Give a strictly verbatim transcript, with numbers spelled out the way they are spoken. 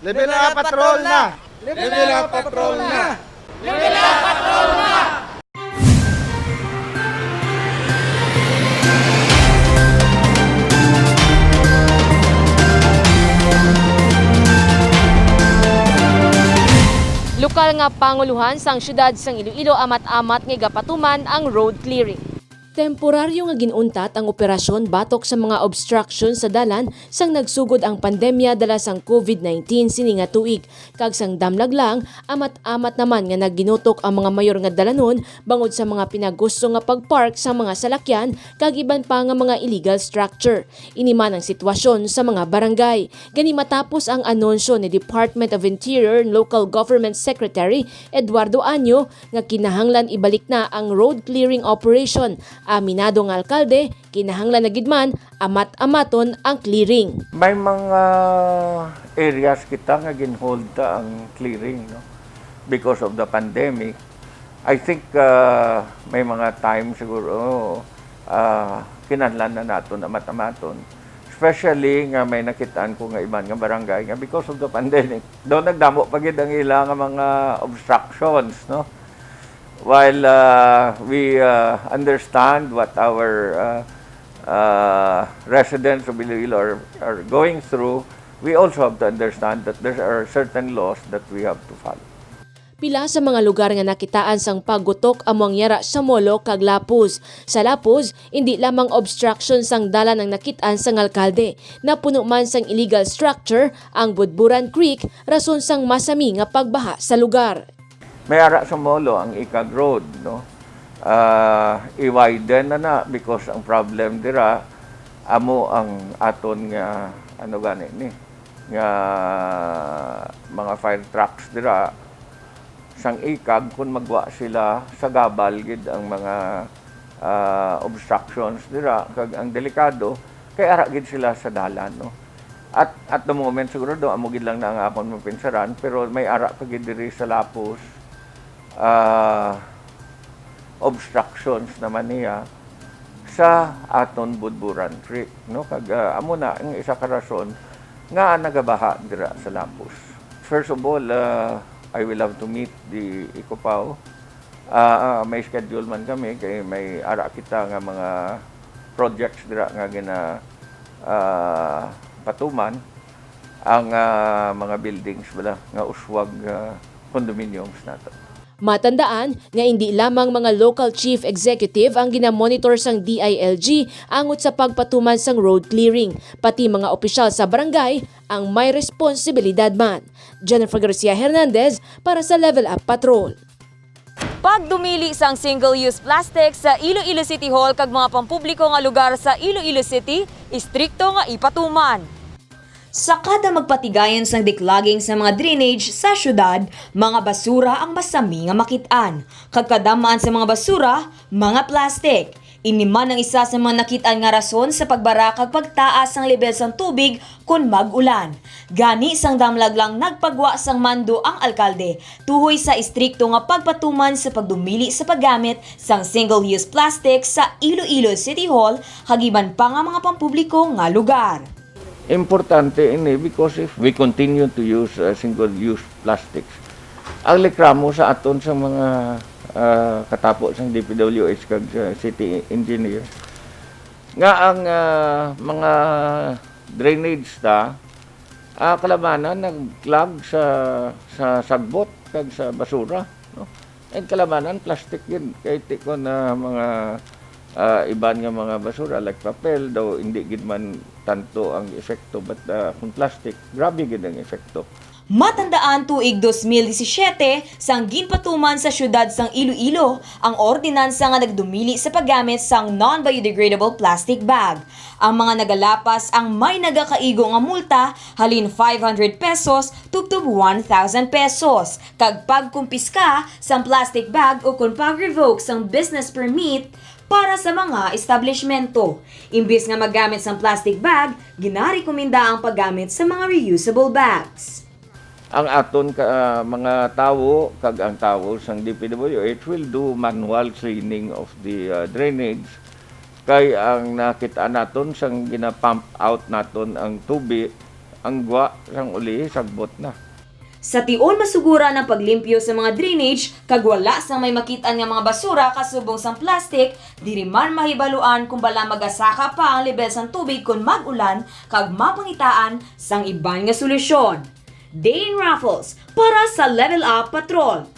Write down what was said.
Level up, patrol na! Level up, patrol na! Lokal nga panguluhan sang siyudad sang Iloilo amat-amat nga igapatuman ang road clearing. Temporaryo nga gin-untat ang operasyon batok sa mga obstruction sa dalan sang nagsugod ang pandemya dala sang COVID nineteen sini nga tuig, kag sang damlag lang, amat-amat naman nga nagginutok ang mga mayor nga dalanon bangod sa mga pinaggusto nga pag-park sang mga salakyan kag iban pa nga mga illegal structure. Ini man ang sitwasyon sa mga barangay. Gani, matapos ang anunsyo ni Department of Interior Local Government Secretary Eduardo Año nga kinahanglan ibalik na ang road clearing operation, aminado nga alkalde, kinahanglan na gid man amat-amaton ang clearing. May mga areas kita nga ginhold ta ang clearing, no, because of the pandemic. I think uh, may mga time siguro uh, kinahanglan na naton amat-amaton. Especially nga may nakitaan ko nga iban nga barangay nga because of the pandemic, daw nagdamo pa gid ang ila nga mga obstructions, no? While uh, we uh, understand what our uh, uh, residents of Iloilo are, are going through, we also have to understand that there are certain laws that we have to follow. Pila sa mga lugar nga nakitaan sang paggutok amo ang yara sa Molo kag Lapuz. Sa Lapuz, indi lamang obstruction sang dalan ang nakit-an sang alkalde, napuno man sang illegal structure ang Budburan Creek rason sang masami nga pagbaha sa lugar. May ara sa Molo ang Ikag Road, no? Ah, i-widen na na because ang problem dira amo ang aton nga ano gani ni nga mga fire trucks dira sang Ikag kun magwa sila sa gabal gid ang mga ah, obstructions dira kag ang delikado kay ara gid sila sa dalan, no? At at the moment siguro do amo gid lang na ang akon mapinsaran pero may ara pa gid diri sa Lapuz ah, obstructions naman niya sa aton Budburan Creek, no? Kag ah, amo na ang isa ka rason nga nagabaha dira sa Lapuz. First of all, ah, I will have to meet the Ikupao. Ah, ah, may schedule man kami kay may ara kita nga mga projects dira nga gina ah, patuman ang ah, mga buildings bala nga uswag ah, condominiums nato. Matandaan nga indi lamang mga local chief executive ang ginamonitor sang D I L G angot sa pagpatuman sang road clearing, pati mga opisyal sa barangay ang may responsibilidad man. Jennifer Garcia Hernandez para sa Level Up Patrol. Pagdumili sang single-use plastic sa Iloilo City Hall kag mga pampubliko nga lugar sa Iloilo City, istrikto nga ipatuman. Sa kada magpatigayon sang declogging sa mga drainage sa syudad, mga basura ang masami nga makit-an, kag kadam-an sa mga basura, mga plastic. Ini man ang isa sa mga nakit-an nga rason sa pagbara kag pagtaas sang lebel sang tubig kon mag-ulan. Gani, sang damlag lang nagpagwa sang mando ang alkalde tuhoy sa istrikto nga pagpatuman sa pagdumili sa paggamit sang single-use plastic sa Iloilo City Hall kag iban pa nga mga pampubliko nga lugar. Importante ini because if we continue to use uh, single-use plastics, ang reklamo sa aton sa mga uh, katapo sang D P W H kag sa city engineer nga ang uh, mga drainage ta uh, kalabanan nagclog sa sa sagbot kag sa basura, no? And kalabanan plastic gid kay ti ko na mga ah, iban nga mga basura like papel daw hindi gid man tanto ang epekto but ah, kung plastic grabe gid ang epekto. Matandaan tuig dos mil disisiete sang ginpatuman sa siyudad sang Iloilo ang ordinansa nga nagdumili sa paggamit sang non-biodegradable plastic bag. Ang mga nagalapas ang may nagakaigo nga multa halin five hundred pesos tubtob one thousand pesos kag pagkumpiska sang plastic bag ukon pag-revoke sang business permit para sa mga establishmento. Imbis nga maggamit sang plastic bag, ginarekomenda ang paggamit sa mga reusable bags. Ang aton ka, ah, mga tawo kag ang tawo sang D P W H will do manual cleaning of the ah, drainage kay ang nakit-an naton sang gina-pump out naton ang tubi Ang gwa sang uli, sagbot na. Sa tion masuguran ang paglimpyo sa mga drainage kag wala sang may makit-an nga mga basura kasubong sang plastic, diri man mahibaluan kung bala magasaka pa ang lebel sang tubig kon mag-ulan kag mapangitaan sang iban nga solusyon. Dane Raffles para sa Level Up Patrol.